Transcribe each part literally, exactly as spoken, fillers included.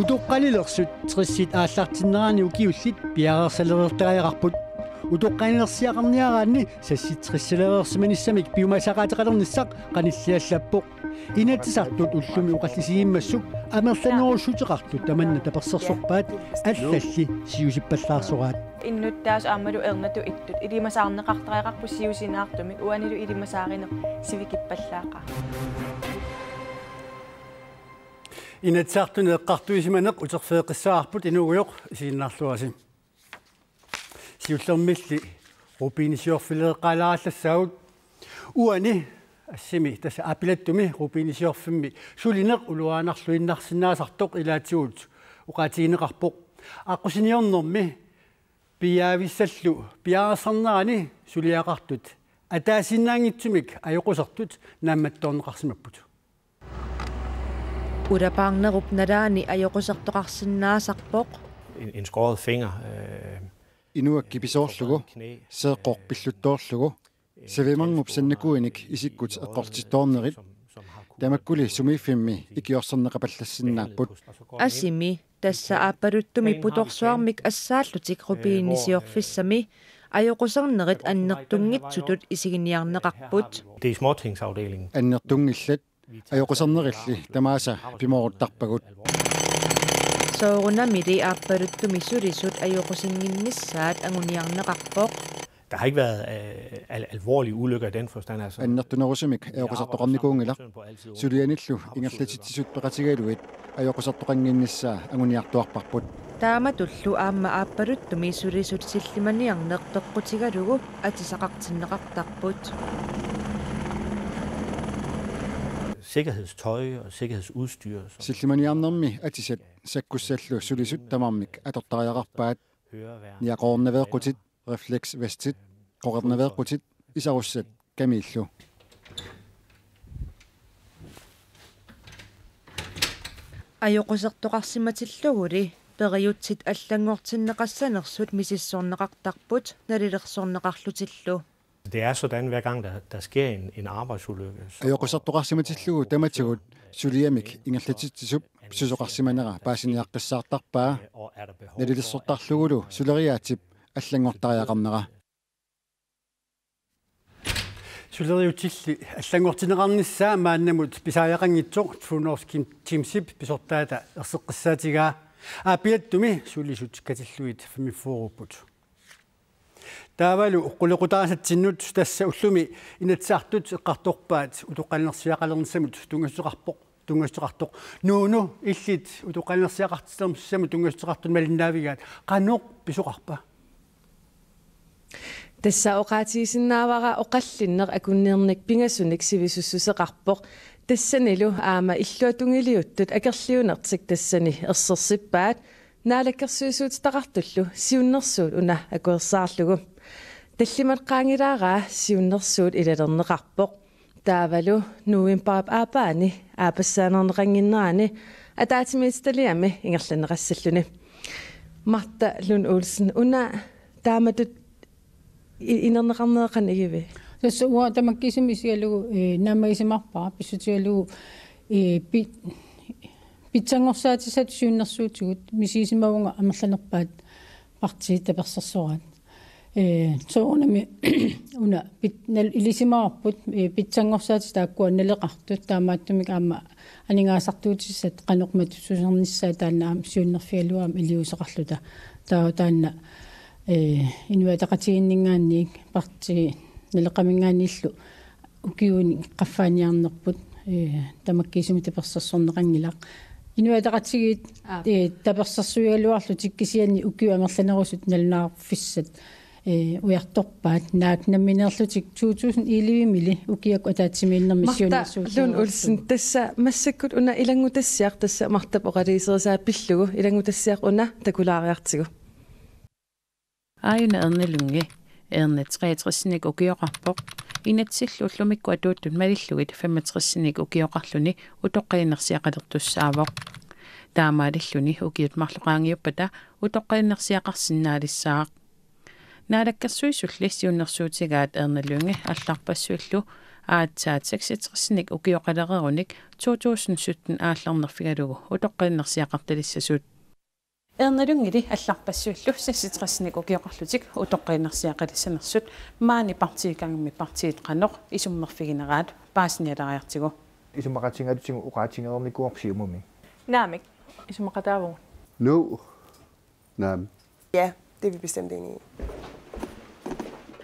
Utoqqalilersut tressit aallartinnerani ukiullit piareersalereertariaqarput. Utoqqalinersiaqarniaraanni sassit tressalereersimanissamik piumasaqaateqalernissaq qanilliallappoq. Inatsisartut ullumi oqallisigimmassuk amerlanerussuteqartut tamanna tapersersorpaat allalli siusippallaarsoraat. Innuttaasut aammalu ernatut ittut ilimasaarneqartariaqarput siusinaartumik uanilu ilimasaarineq sivikippallaaqaaq. Inatsisartuni eqqartuisimaneq uterfigeqqissaarput inuugujoq isiginnaarluarisi. Siullermilli rubinisiorfileeqqaalaarallassagut uani assimi tassa Aapilattumi rubinisiorfimmi sulineq uluaannarluinnarsinnaasartoq ilaatigut oqaatigineqarpoq. Aqqusiniornermi piiaavissallu piareersarnerani suliaqartut ataasiinnaanngitsumik ajoqusertut naammattoorneqarsimapput. Ulapaarnerup nalaani ajoqusertoqarsinnaasarpoq. En, en skåret finger. Øh, Inuak kipisoorlugu, seeqqoq pilluttoorlugu, savimangup sannakuinik isikkut eqqortittoornerit, tamakkuli sumiiffimmi ikiorserneqapallassinnaapput. Asimi, tassa Aappaluttumi putorsuarmik assaallutik rubinisiorfissami ajoqusernerit annertunngitsutut isiginiarneqarput. Det er småtingsafdelingen. Annertunngillat, ajoqusernerilli tamaasa pimooruttarpagut. Soorunamili Aappaluttumi sulisut ajoqusinnginnissaat anguniarneqarpoq. Der har ikke været øh, al- alvorlige ulykker i den forstand. Altså. Annertunerusumik ajoqusertoqarnikuunngilaq. Sulianillu ingerlatitsisut peqatigalugit ajoqusertoqannginnissaa anguniartuarparput. Taamatullu aamma Aappaluttumi sulisut sillimaniarneq peqqutigalugu atisaqartinneqartarput. Sikkerhedstøj og sikkerhedsudstyr. Som Sillimaniarnermi atisat sakkussallu sulisut tamarmik atortariaqarpaat. Niaqornaveeqqutit, refleksvestit, qoqernaveeqqutit, isarussat kamiillu. Ajoqusertoqarsimatilluguli periutsit allanngortinneqassanersut misissorneqartarput nalilersorneqarlutillu. Det er sådan, hver gang der, der sker en, en arbejdsulykke, så Ajoqusertoqarsimatillugu tamatigut suliamik ingerlatitsisup susoqarsimanera paasiniaqqissaartarpaa. og er der behov Nalilersortarlugulu suleriaatsip allanngortariaqarnera. Suleriutsilli allanngortinneqarnissaa maannamut pisariaqanngitsoq True North Kim Teamsip pisortaata erseqqissaatigaa. Aapilattumi sulisut katillugit femogfyrreupput. Taavalu qulequtaasatsinnut, tassa ullumi Inatsisartut eqqartorpaat utoqqalinersiaqalernissamut tunngassuteqarpoq, tunngassuteqartoq. Nuunu, illit utoqqalinersiaqartitsernissamut tunngassuteqartunut malinnaavigaat, qanoq pisoqarpa? Tassa oqaatigisinnaavara oqallinneq akunneq pingasunik sivisussuseqarpoq. Tassanilu aamma illuatungiliuttut akerliunertik tassani ersersippaat. Naalakkersuisuutitaqartullu siunnersuut una akuersaarlugu. Tallimat qaangilaaraa siunnersuut ilalerneqarpoq. Taavalu novembarip aappaani aappassaanerneqannginnerani ataatsimiititaliami ingerlanneqassalluni. Martha Lund Olsen, una taamatut i- inerneqarnerat qanoq igiviuk? Tassa uanga tamakkiisumik isigalugu eh, naammagisimaarpara pissutigalugu eh, pi- pitsanngorsaatisat siunnersuutigut, misigisimavunga amerlanerpaat partiit tapersersoraat. Eh, soorunami una pit- nal- ilisimavarput eh, pitsanngorsaatit taakkua naleqartut, taamaattumik aamma aningaasartuutissat qanoq matussusernissaat taanna aamma siunnerfigalugu aamma iliuuseqarluta. Taava taanna eh, Inuit Ataqatigiinninngaanniit partiit Naleqqaminngaanniillu ukiuni qaffaaniarnerput eh, tamakkiisumik tapersersorneqanngilaq. Inuit Ataqatigiit eh, tapersersuigaluarlutik kisianni ukiut amerlanerusut nalunaarfissat eh, ujartorpaat, naak nammineerlutik to tusind elleve-mili ukiakkut ataatsimiinnermi. Martha Lund Olsen, tassa massakkut una ilanngutassiaq, tassa Marthap oqaluuserisaa pillugu, ilanngutassiaq una takulaariartigu. Aajuna Ernilungi, Erni treogtresinik ukioqarpoq, inatsillu ullumikkut atuuttut malillugit femogtresinik ukioqarluni utoqqalinersiaqalertussaavoq. Taamaalilluni ukiut marluk qaangiuppata utoqqalinersiaqarsinnaalissaaq. Naalakkersuisulli siunnersuutigaat Erna Lynge allarpassuillu aatsaat seksogtresinik ukioqalereerunik to tusind sytten aallarnerfigalugu utoqqalinersiaqartalissasut. Erna Lyngeli allarpassuillu seksogtresinik ukioqarlutik utoqqalinersiaqalissanersut maani partiit kangummi partiit qanoq isummerfigineraat paasinialeriartigu. Isumaqatigalutigu oqaatigereernikuuarput Siumumi. Naamik, isumaqataavugut. Nuu. Naamik. Ja, det er vi bestemt enige i.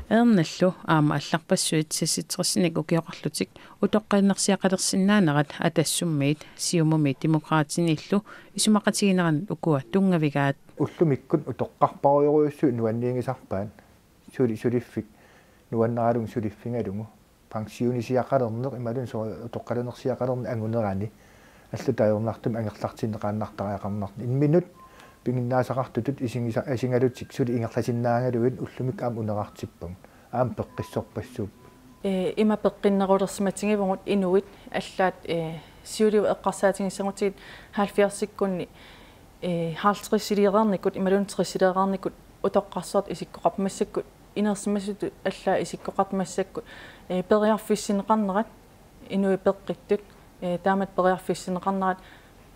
Ernallu aamma allarpassuit seksogtresinik ukioqarlutik utoqqalinersiaqalersinnaanerat Atassummiit Siumumi Demokraatiniillu isumaqatigineranut ukua tunngavigaat. Ullumikkut utoqqarparujorujussuit nuanniigisarpaat. Suli suliffik nuannaralugu suliffigalugu. Pensionisiaqalerneq imaluunniit soorlu utoqqalinersiaqalerneq angunerani allatut ajornartumik angerlartinneqaannartariaqarnartoq. Imminut piginnaasaqartutut isigisa-, isigalutik suli ingerlasinnaagaluit ullumikkut aamma unerartippagut. Aamma peqqissorpassuupput. Ee, ima peqqinnerulersimatigivugut inuit allaat, ee, siuliani eqqarsaatigissagutigit halvfjerdsikkunni, ee, halvtredsiliireernikut imaluunniit tresileereernikut utoqqarsuartut isikkoqarpoq, massakkut inersimasutut allaat isikkoqartut, massakkut, ee, periarfissinneqarnerat inuit peqqittut, ee, taamatut periarfissinneqarnerat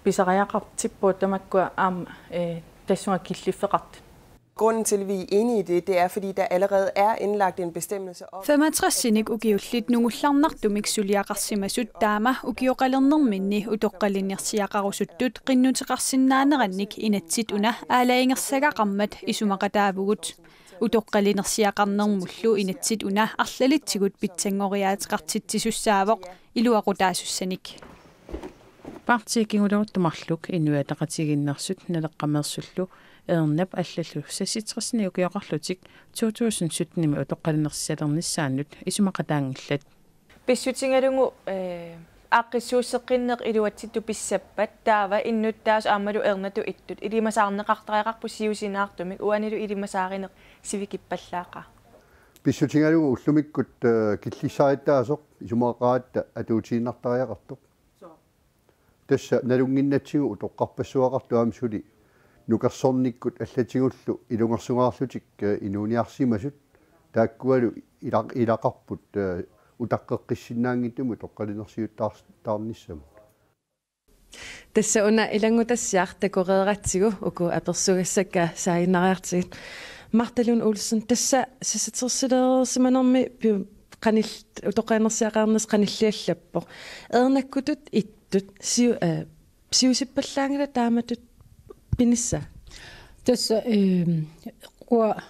pisariaqartippagut tamakkua aamma, ee, tassunga killiffeqartut. Grunden til, at vi er enige i det, det er, fordi der allerede er indlagt en bestemmelse om, femogtresinik ukiullit nungullarnartumik suliaqarsimasut taama ukioqalernerminni utoqqalinersiaqarusuttut qinnuteqarsinnaanerannik inatsit una aalajangersagaqarmat isumaqataavugut. Utoqqalinersiaqarnermullu inatsit una arlalitsigut pitsanngoriaateqartitsisussaasoq iluaqutaasussanik. Partiit kinguleruttumik marluk Inuit Ataqatigiinneersut Naleqqameersullu Ernap allallu seksogtresinik ukioqarlutik to tusind syttenimi utoqqalinersisalernissaannut isumaqataanngillat. Pissutigalugu, ee, aaqqissuusseqqinneq iluatsittut pissappat taava innuttaasut aammalu Ernatut ittut ilimasaarneqartariaqarput siusinaartumik, uanilu ilimasaarineq sivikippallaaqaaq. Pissutigalugu ullumikkut, ee, killissarittaasoq isumaqaratta atuutiinnartariaqartoq. Tassa nalunnginnatsigu utoqqarpassuaqartoq aamma suli nukersornikkut allatigullu ilungersungaarlutik, ee, inuuniarsimasut taakkualu ilaq-, ilaqarput, ee, utaqqeqqissinnaanngitsumik utoqqalinersiuttaar-, taarnissamut. Tassa una ilanngutassiaq takoreeratsigu uku apersugassakka saaginnariartigit. Martha Lund Olsen, tassa seksogtresileereersimanermi pi-, qanil-, utoqqalinersiaqarnissaq qanilliallappoq. Ernakkutut ittut siu-, ee, siusippallaanngilaq taamatut pinissaa? Tassa, ehm, uanga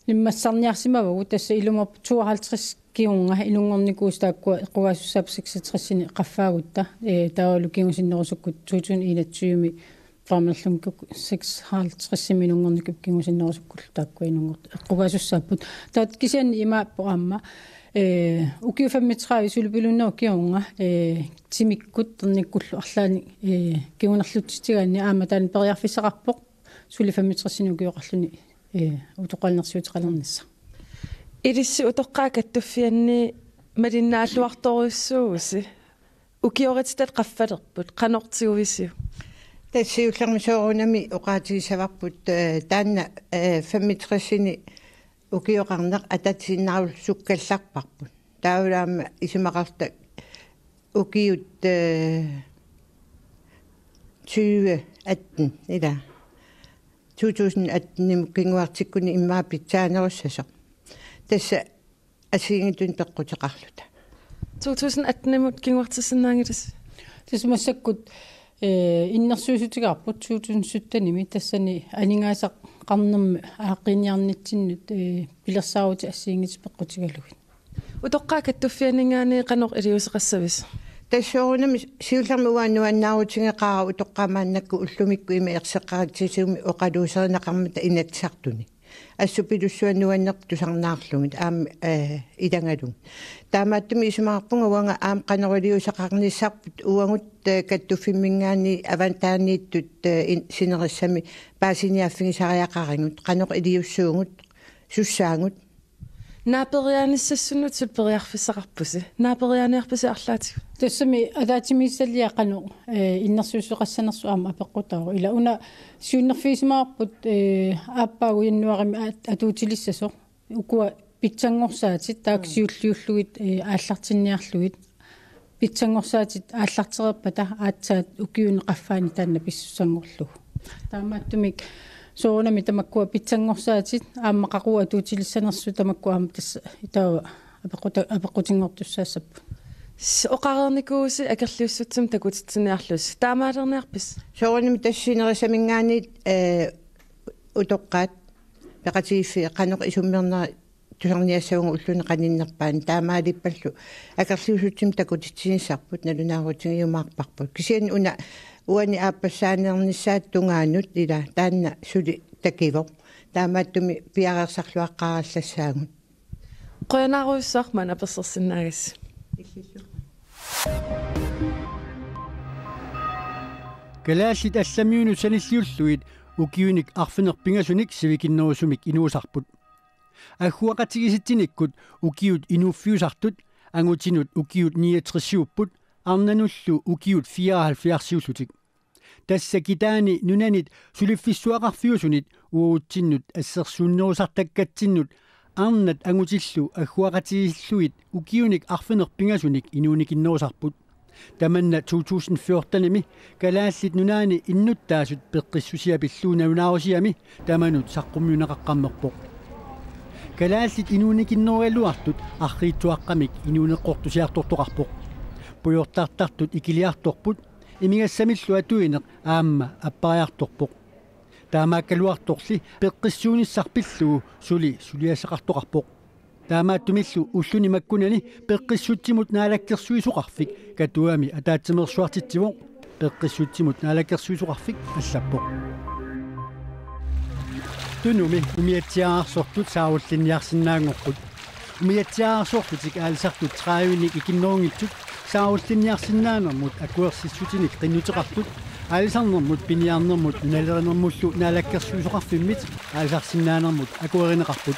naammassiniarsimavagut, tassa ilumoorpoq tooghalvtreds kingorna inunngornikuusut taakkua eqqugaasussaapput seksogtresinik qaffaagutta, ee, taavalu kingusinnerusukkut to tusind enogtyve-mi qaamerlunngornikkut seksoghalvtredsimi inunngornikuupput kingusinnerusukkullu taakkua inunngor-, eqqugaasussaapput. Taava kisianni imaappoq aamma, ee, ukiut femogtredive sulipiluunnerup kingorna, ee, timikkut ternikkullu arlaannik, ee, kingunerlutsitigaanni aamma taanna periarfissaqarpoq suli femogtresinik ukioqarluni, ee, utoqqalinersiuteqalernissaq. Ilissi utoqqaat kattuffianni malinnaalluartorujussuuvusi? Ukiorititat qaffalerput, qanoq tiguvisiuk? Tassa siullermik soorunami oqaatigissavarput, ee, taanna, ee, femogtresinik ukioqarneq ataasiinnarusukkaallarparput. Taavalu aamma isumaqarluta ukiut, ee, tyve atten, ilaa. To tusind atten-imut kinguartikkuni immaqa pitsaanerussasoq. Tassa assigiinngitsunik peqquteqarluta. To tusind atten-imut kinguartissinnaanngilasi? Tassa massakkut, ee, innersuussutigaarput to tusind sytten-imi, tassani aningaasaqarnermi aaqqiiniarnitsinnut, ee, pilersaarutit assigiinngitsut peqqutigalugit. Utoqqaat kattuffianninngaanniit qanoq iliuuseqassavisi? Tassa soorunami siullermik uanga nuannaarutigeqaara utoqqaat maannakkut ullumikkut ima erseqqaritsisumik oqaluuserineqarmata Inatsisartuni. Assut pilussuaq nuannerpoq tusarnaarlugit aamma, ee, ilagalugit. Taamaattumik isumaqarpunga uanga aamma qanoq iliuuseqarnissarput uagut, ee, kattuffimminngaanniit avataaniittut, ee, in-, sinerissami paasiniaaffigisariaqarigut, qanoq iliussuugut, sussaagut. Naaperiaanissassunnut suli periarfissaqarpusi. Naaperiaaniarpisi arlaatigut? Tassami ataatsimiititaliaq qanoq, eh, innersuussoqassanersoq aamma apeqqutaavoq. Ila una siunnerfigisimavarput, eh, aappaagu januaarimi at-, atuutilissasoq. Ukua pitsanngorsaatit, taakku siulliullugit, eh, aallartinniarlugit. Pitsanngorsaatit aallartereerpata aatsaat ukiuni qaffaani taanna pissussanngorlugu. Taamaattumik soorunami tamakkua pitsanngorsaatit aamma qaqugu atuutilissanersut tamakku aamma tassa itaava apeqquta-, apeqqutinngortussaassapput. S-, oqareernikuusi akerliussutsimik takutitsiniarlusi. Taamaalerniarpisi? Soorunami tassa sinerisaminngaanniit, eh, utoqqaat peqatigiiffiit qanoq isummernerat tusarniassavunga ulluni qaninnerpaani, taamaalippallu akerliussutsimik takutitsinissarput nalunaarutigiumaarparput. Kisianni una uani aappassaaneernissaata tungaanut ila taanna suli takivoq. Taamaattumik piareersarluaqqaarallassaagut. Qujanarujussuaq maanna apersorsinnaagassi. Kalaallit allamiunut sanilliullugit ukiunik arfineq-pingasunik sivikinnerusumik inuusarput. Agguaqatigiissitsinikkut ukiut inuuffiusartut angutinut ukiut niogtresiupput arnanullu ukiut fireoghalvfjerdsiullutik. Tassa kitaani nunanit suliffissuaqarfiusunit uagutsinnut assersuunnerusartakkatsinnut arnat angutillu agguaqatigiissillugit ukiunik arfineq-pingasunik inuunikinnerusarput. Tamanna to tusind fjortenimi Kalaallit Nunaanni innuttaasut peqqissusia pillugu nalunaarusiami tamanut saqqummiunneqaqqammerpoq. Kalaallit inuunikinnerugaluartut arriitsuaqqamik inuuneqqortusiartortoqarpoq. Pujortartartut ikiliartorput, imigassamillu atuineq aamma appariartorpoq. Taamaakkaluartorli peqqissuunissaq pillugu suli suliassaqartoqarpoq. Taamaattumillu ulluni makkunani Peqqissutsimut Naalakkersuisoqarfik Katuami ataatsimeersuartitsivoq. Peqqissutsimut Naalakkersuisoqarfik allappoq. Tunumi umiatsiaararsortut saarullinniarsinnaanngorput. Umiatsiaararsorlutik aalisartut tredivenik ikinnerunngitsut saarullinniarsinnaanermut akuersissutinik qinnuteqartut aalisarnermut, piniarnermut nunalerinermullu Naalakkersuisoqarfimmit aalisarsinnaanermut akuerineqarput.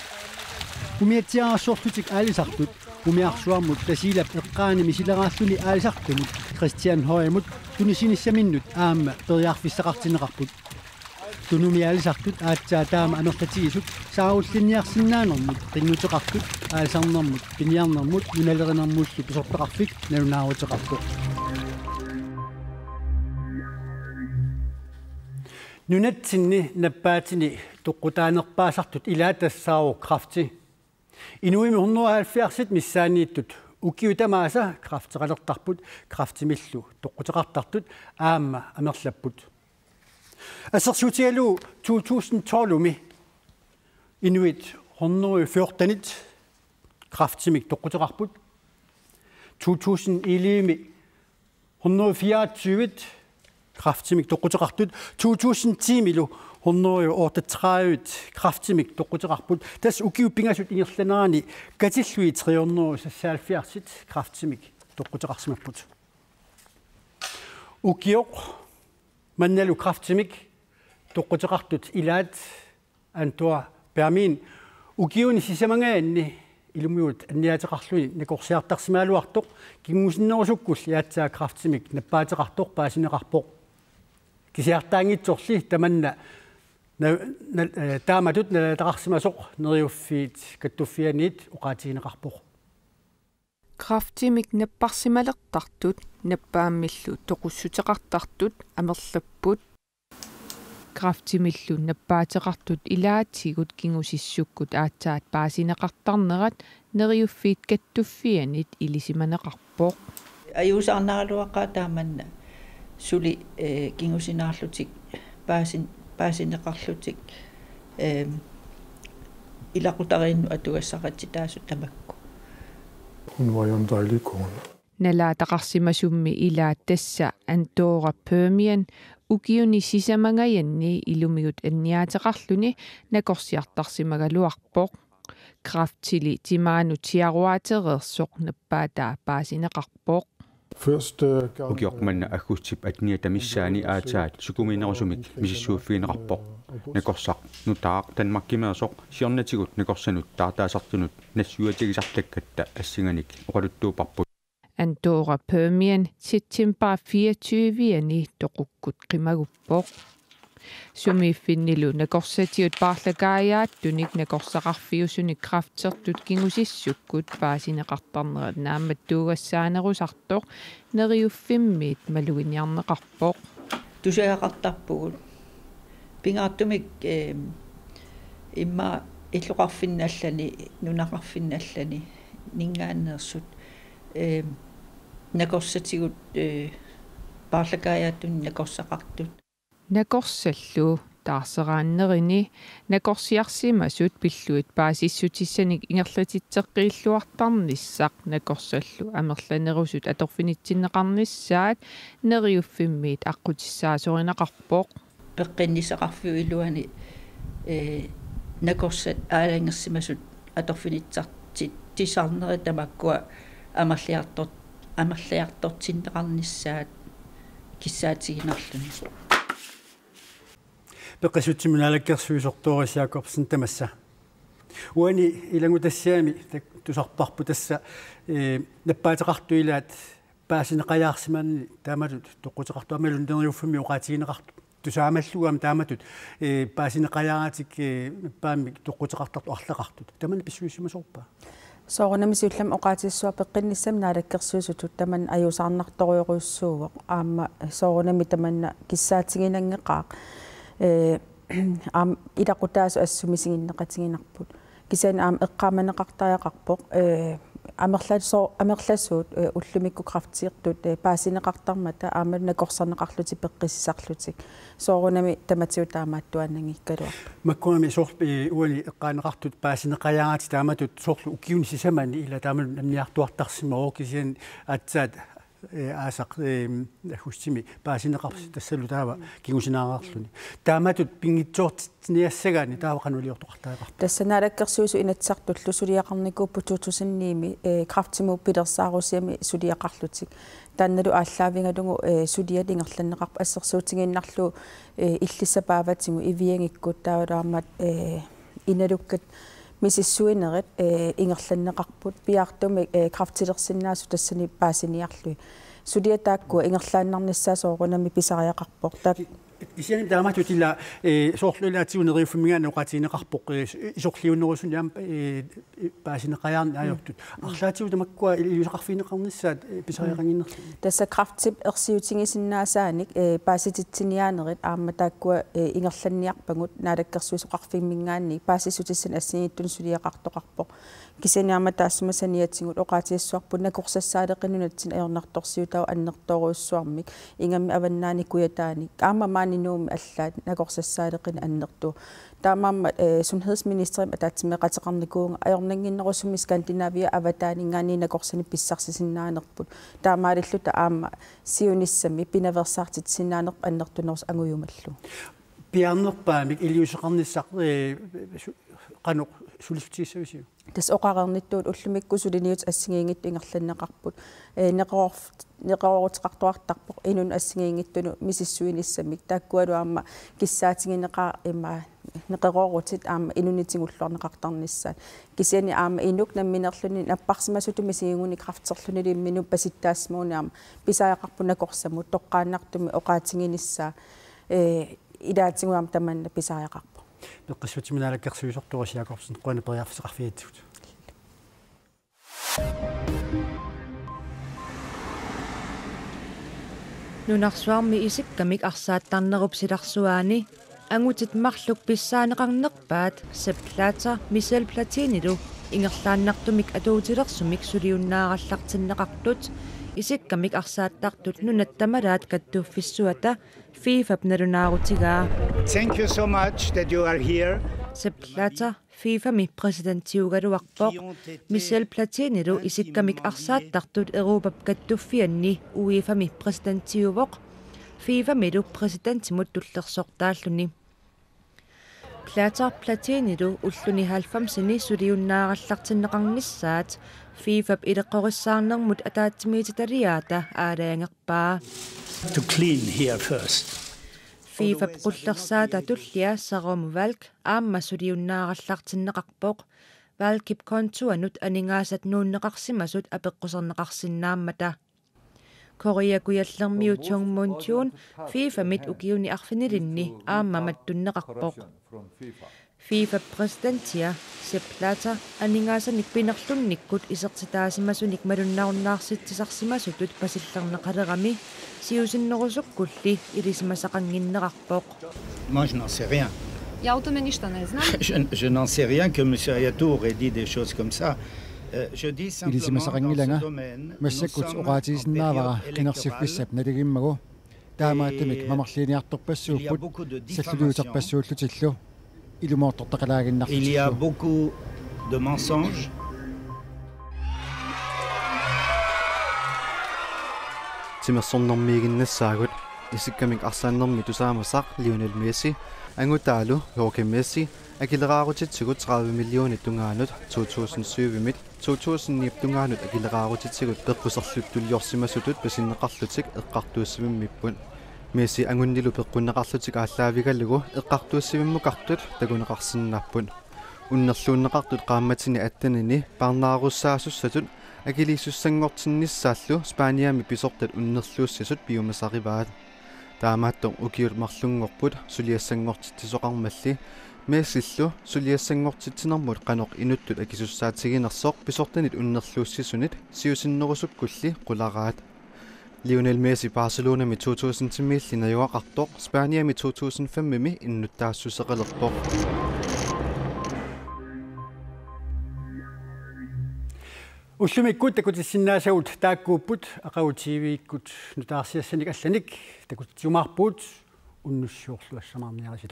Umiatsiaararsorlutik aalisartut umiarsuarmut Tasiilap eqqaani misileraalluni aalisartumut Christian Højemut tunisinissaminnut aamma periarfissaqartinneqarput. Tunumi aalisartut aatsaat taama amerlatigisut saarullinniarsinnaanermut qinnuteqartut aalisarnermut, piniarnermut nunalerinermullu pisortaqarfik nalunaaruteqarpoq. Nunatsinni nappaatini toqqutaanerpaasartut ilaat tassaavoq kræfti. Inuimmi hundrede og halvfjerdsit missaanniittut ukiut tamaasa kræfteqalertarput, kræftimillu toqquteqartartut aamma amerlapput. Assersuutigalugu to tusind tolvimi inuit hundrede fjortenit kræftimik toqquteqarput. To tusind ellevemi hundrede fireogtyve kræftimik toqquteqartut, to tusind timilu hundrede otteogtredive kræftimik toqquteqarput. Tassa ukiut pingasut ingerlanerani katillugit tre hundrede seksoghalvfjerds kræftimik toqquteqarsimapput. Ukioq mannalu kræftimik toqquteqartut ilaat Antua Permin ukiuni sisamangajanni ilumigut anniaateqarluni nakorsiartarsimagaluartoq, kingusinnerusukkulli aatsaat kræftimik nappaateqartoq paasineqarpoq. Kisiartaanngitsorli tamanna na-, na-, eh, taamatut nalaataqarsimasoq Neriuffiit Kattuffianniit oqaatigineqarpoq. Kræftimik napparsimalertartut nappaammillu toqussuteqartartut amerlapput. Kræftimillu nappaateqartut ilaatigut kingusissukkut aatsaat paasineqartarnerat Neriuffiit Kattuffianniit ilisimaneqarpoq. Ajuusaarnaraluaqaaq taamanna suli, eh, kingusinaarlutik paasin-, paasineqarlutik, eh, ilaqutariinnut atugassaqartitaasut tamakku. Hun var jo en dejlig kone. Nalaataqarsimasummi ilaat tassa Antoora Permian ukiuni sisamangajanni ilumigut anniaateqarluni nakorsiartarsimagaluarpoq. Kræftili timaanut siaruaatereersoq nappaataa paasineqarpoq. Ukioq manna aggustip atteniata missaani aatsaat sukumiinerusumik misissuiffigineqarpoq. Nakorsaq nutaaq Danmarkimeersoq siornatigut nakorsanut taartaasartunut nassuiatigisartakkatta assinganik oqaluttuupparput. Andorra Permian september fireogtyve-ani toqukkut qimaguppoq. Sumiiffinnilu nakorsatigut paarlakaajaattunik nakorsaqarfiusunik kræftertut kingusissukkut paasineqartarnerat naammattoogassaanerusartoq Neriuffimmiit maluginiarneqarpoq. Tusagaqartarpugut. Pingaartumik, eem, immaqa illoqarfinnallani, nunaqarfinnallani, ninngaanneersut, eem, nakorsatigut, ee, paarlakaajaattuni nakorsaqartut. Nakorsallu taarseraannerini nakorsiarsimasut pillugit paasissutissanik ingerlatitseqqiilluartarnissaq nakorsallu amerlanerusut atorfinitsinneqarnissaat Neriuffimmiit aqqutissaasorinaqarpoq. Peqqinnissaqarfiup iluani, ee, nakorsat aalajangersimasut atorfinitsartit-, tisarnerit tamakkua amerliartor-, amerliartortinneqarnissaat kissaatiginarluni. Peqqissutsimut naalakkersuisoq Doris Jakobsen tamassa. Uani ilanngutassiami tak-, tusarparput tassa, ee, nappaateqartut ilaat paasineqajaarsimanerat taamatut toqquteqartut aammalu Neriuffimmi oqaatigineqartut. Tusaamallugu aamma taamatut, ee, paasineqajaaratik, ee, nappaammik toqquteqartartut arlaqartut. Tamanna pissusissimasorpa? Soorunami siullermik oqaatissavara peqqinnissami naalakkersuisutut tamanna ajuusaarnartorujorujussuuvoq. Aamma soorunami tamanna kissaatiginanngeqaaq. Ee, aamma ilaqutaasut assut misiginneqatiginarput. Kisianni aamma eqqaamaneqartariaqarpoq, ee, amerlaso-, amerlasuut, ee, ullumikkut kræftertut, ee, paasineqartarmata aamma nakorsarneqarlutik peqqissisarlutik. Soorunami tamatigut taamaattuaannanngikkaluarpoq. Makkunami soor-, ee, uani eqqaaneqartut paasineqajaaratik taamatut soorlu ukiuni sisamani ila taamatut nammineq artuartarsimavoq kisianni aatsaat, ee, aasaq, ee, aggustimi paasineqarsi tassalu taava kingusinaararluni. Taamatut pinngitsoortitsiniassagaanni taava qanoq iliortoqartariaqarpa? Tassa naalakkersuisut Inatsisartullu suliaqarnikuupput to tusind ni-mi, ee, kræftimut pilersaarusiami suliaqarlutik. Taannalu aallaavigalugu, ee, suliat ingerlanneqarput assersuutigiinnarlugu, ee, illissap paavatigut Iviangikkut taavalu aamma, ee, Inalukkat misissuinerit, ee, ingerlanneqarput. Piaartumik, ee, kræftilersinnaasut tassani paasiniarlugit. Suliat taakkua ingerlaannarnissaat soorunami pisariaqarpoq. Taak- Kisianni taamatut ila, ee, soorlu ilaatigut Neriuffimminngaanniit oqaatigineqarpoq, ee, isorliunerusunik aamma, ee, paasineqajaarneq ajortut. Arlaatigut tamakkua iliuuseqarfigineqarnissaat, ee, pisariaqannginnarluni. Tassa kræftip ersiutigisinnaasaanik, ee, paasititsiniaanerit aamma taakkua, ee, ingerlanniarpagut naalakkersuisoqarfimminngaanniit paasissutissanik assigiinngitsunik suliaqartoqarpoq. Kisianni aamma taassuma saniatigut oqaatigissavarput nakorsassaaleqineq nunatsinni ajornartorsiutaavoq annertoorujussuarmik, ingammik avannaani kujataani aamma maani Nuummi allaat nakorsassaaleqineq annertuvoq. Taamaammat, ee, sundhedsministerimik ataatsimeeqateqarnikuuvunga ajornannginnerusumik Skandinavia avataaninngaanniit nakorsanik pissarsisinnaanerput. Taamaalilluta aamma siunissami pinaveersaartitsisinnaanerput annertunerusoq angujumallugu. Piaarnerpaamik iliuuseqarnissaq, ee, su-, qanoq sulissutissavisiuk? Tassa oqareernittut ullumikkut suliniutit assigiinngitsut ingerlanneqarput. Ee, neqeroorf-, neqerooruteqartuartarpoq inunnut assigiinngitsunut misissuinissamik. Taakkualu aamma kissaatigineqaaq ima neqeroorutit aamma inunnik tigulluarneqartarnissaat. Kisianni aamma inuk nammineerluni napparsimasutut misigigunik kræfterlunilu imminut pasitsaassimaguni aamma pisariaqarpoq nakorsamut toqqaannartumik oqaatiginissaa. Ee, ilaatigut aamma tamanna pisariaqarpoq. Peqqissutsimut naalakkersuisoq Doris Jakobsen, qujanaq periarfissaqarfigigatsigut. Nunarsuarmi isikkamik arsaattarnerup silarsuaani angutit marluk pissaaneqarnerpaat Sepp Blatter Michel Platinilu ingerlaannartumik atuutilersumik suliunnaarallartinneqartut isikkamik arsaattartut nunat tamalaat kattuffissuata FIFA-p nalunaarutigaa. Thank you so much that you are here. Sepp Blatter FIFA-mi præsidentiugaluarpoq. Michel Platinilu isikkamik arsaattartut Europap kattuffianni UEFA-mi præsidentiuvoq. FIFA-milu præsidentimut tullersortaalluni. Blatter Platinilu ulluni halvfemsini suliunnaarallartinneqarnissaat FIFA-p ileqqorissaarnermut ataatsimiititaliaata aalajangerpaa. To clean here first. FIFA-p qullersaata tullia Jérôme Valcke aamma suliunnaarallartinneqarpoq. Valcke-p kontuanut aningaasat nuunneqarsimasut apeqquserneqarsinnaammata. Korea Kujallermiu Chung Moon-tyun FIFA-mit ukiuni arfinilinni aamma mattunneqarpoq. FIFA-p præsidentia Sepp Blatter aningaasanik pinerlunnikkut isertitaasimasunik malunnarunnaarsitsisarsimasutut pasillerneqalerami siusinnerusukkulli ilisimasaqannginnerarpoq. Moi, je n'en sais rien. Ja o tome ništa ne znam. Je, je n'en sais rien que M. Hayatou aurait dit des choses comme ça. Euh, je dis simplement, dans ce Ilisimasaqanngilanga, domaine, nous massakkut sommes en oqaatigisinnaavara période qinersiffissap électorale. Naligimmagoo. Taamaattumik Et il y a mamarliiniartorpassuupput beaucoup de diffamation. Salluliuterpassuullutillu. Ilumoortortaqalaaginnarlutillu. Il y a beaucoup de mensonges. Timersornermiiginnassaagut, isikkamik arsaannermi tusaamasaq Lionel Messi, angutaalu Jorge Messi, akileraarutitsigut tredive millionit tungaanut to tusind syvimit to tusind nip tungaanut akileraarutitsigut peqquserluttuliorsimasutut pasinneqarlutik eqqartuussivimmipput. Messi angunnilu peqqunneqarlutik aallaavigalugu eqqartuussivimmukartut takuneqarsinnaapput. Unnerluunneqartut qaammatini attenini parnaarussaasussatut akiliisussanngortinnissaallu Spaniami pisortat unnerluussisut piumasarivaat. Taamaattoq ukiut marlunngorput suliassanngortitsisoqarmalli Messillu suliassanngortitsinermut qanoq inuttut akisussaatiginersoq pisortanit unnerluussisunit siusinnerusukkulli qularaat. Lionel Messi Barcelonami to tusindimiilli najugaqartoq Spaniami to tusind femimi innuttaassuseqalerpoq. Ullumikkut takutissinnaasagut taakkuupput, aqagu T V-kkut nutaarsiassanik allanik takutissiumaarpugut, unnussiorlu assamaarniaritsi.